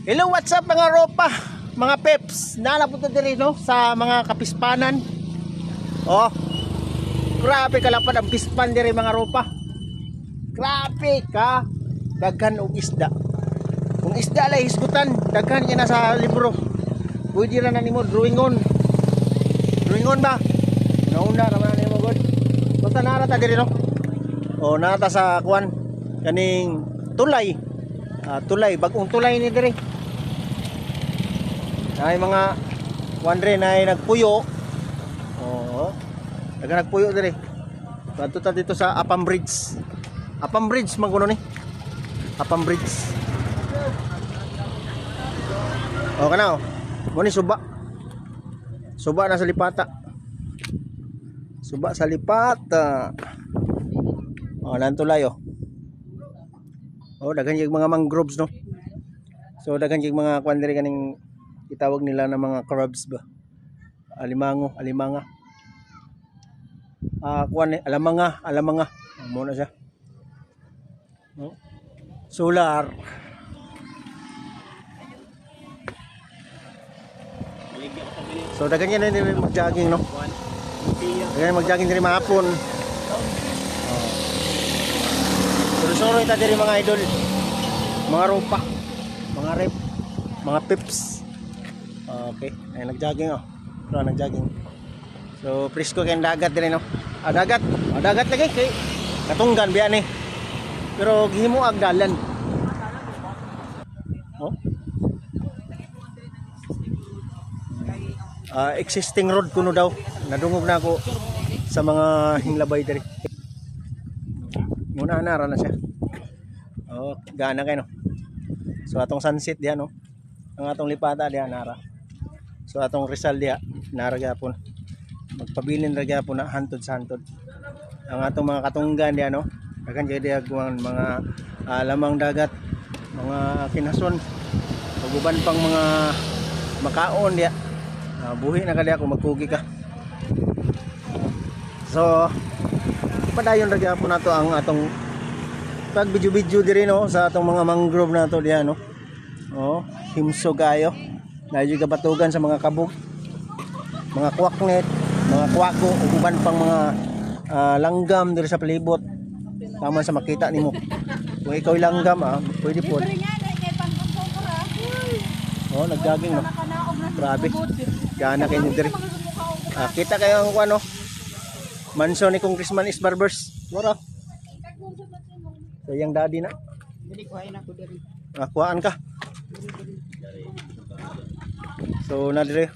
Hello, what's up mga ropa, mga peps. Nala po diri no sa mga kapispanan. Oh. Grabe kalapad ang pispan diri, mga ropa. Grabe ka daghan og isda. Kung isda lay hisgutan, daghan kay na sa libro. Pwede ra na nimo drawingon. Drawingon ba? Nauna ra man nimo god. Basta nara ta diri no. Oh, nata sa kuan kaning tulay. Ah, tulay, bagong tulay ni diri. Ay mga kuan rin ay nagpuyo. Oo. Daga nagpuyo diri. Kadto ta dito sa Apam Bridge. Apam Bridge man kuno ni. Apam Bridge. O kana oh. Mo ni suba. Suba na sa lipata. Suba sa lipata. Oh, nantulay oh. Oh, daghan yung mga mangroves no. So daghan yung mga kuan diri kaning itawag nila na mga crabs ba. Alimango, alimanga. Ah, kuan eh, alamanga, alamanga. Mo na siya. No? Solar. So daghan yan din mag-jogging no. Daghan mag-jogging diri mahapon. Oh. Suro-suro ita diri, mga idol. Mga ropa, mga rep, mga pips. Okay, ay nag-jogging oh. Pero nag-jogging. So presko kay dagat diri no. Ah, dagat. Ah, dagat lagi kay katunggan biya ni. Pero gihimo ag dalan. Oh. Ah, existing road kuno daw. Nadungog na ako sa mga hinglabay diri. Muna na ra na siya. Oh, gana kay no. So atong sunset diha no. Ang atong lipata diha nara. So atong Rizal diha nara gyapon. Magpabilin ra gyapon na hantod sa hantod. Ang atong mga katunggan diha no. Daghan kay diha kuwan mga lamang dagat, mga kinason, ug uban pang mga makaon diha. Ah, buhi na ka diha kung magkugi ka. So padayon ra gyapon nato ang atong pag video-video diri no sa atong mga mangrove nato diha no. Oh, himso kayo. Nayo kabatugan sa mga kabog. Mga kwaknet, mga kwako ug uban pang mga langgam diri sa palibot. Tama sa makita nimo. Kung ikaw langgam ah, pwede po. Libre nga na kay pangkongkong ra. Oh, nagjogging no. Nakanaog na Grabe. Gana kayo diri. Ah, kita kayo ang ano. Manso ni Congressman is Barbers. Mura. So, yung daddy na. Dili ko ay nako diri. Ah, kuhaan ka. So, na dire.